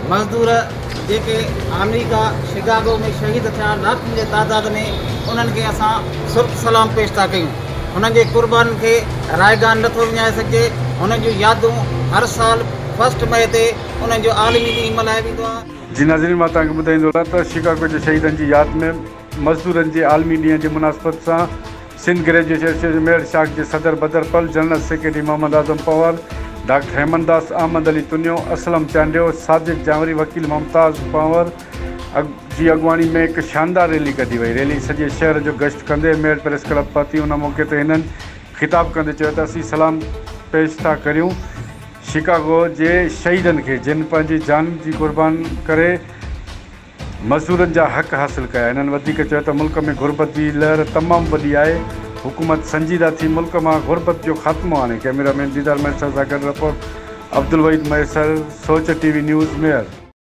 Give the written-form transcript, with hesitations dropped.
مزدور جيڪي آمريڪا شڪاگو ۾ شهيد ٿيا لاکن جي تعداد ۾ انهن کي اسان سرخ سلام پيش ٿا ڪيون. هنن جي قربانين کي رائيگان نه ٿو وڃائي سگهجي. هنن جون يادون هر سال فرسٽ مئي تي انهن جو عالمي ڏينهن ملهايو ويندو آهي. جي ناظرين مان توهان کي ٻڌائيندو هلان ته شڪاگو جي شهيدن جي ياد ۾ مزدورن جي عالمي ڏينهن جي مناسبت سان سنڌ گريجوئيٽ ايسوسيئيشن ميهڙ شاخ جي صدر Badar Pal, general secretary Muhammad Azam Panhwar, doctor Heman Das, Ahmed Ali Tunio, Aslam Chandio, Sadiq Janwari, وڪيل ممتاز پنهور جي اڳواڻي ۾ هڪ شاندار ريلي ڪڍي وئي. ريلي سڄي شهر جو گشت ڪندي ميهڙ پريس ڪلب پهتي. ان موقعي تي هنن خطاب ڪندي چيو ته اسين سلام پيش ٿا ڪريون شڪاگو جي شهيدن کي جن پنهنجي جان جي قربان ڪري مزدورن جا حق حاصل ڪيا. هنن وڌيڪ چيو ته ملڪ ۾ غربت جي لهر تمام وڏي آهي، حڪومت سنجيده ٿي ملڪ مان غربت جو خاتمو آڻي. ڪئميرا مين ديدار مهيسر سان گڏ report Abdulwahid Mahesar, Soch T V news, Mehar.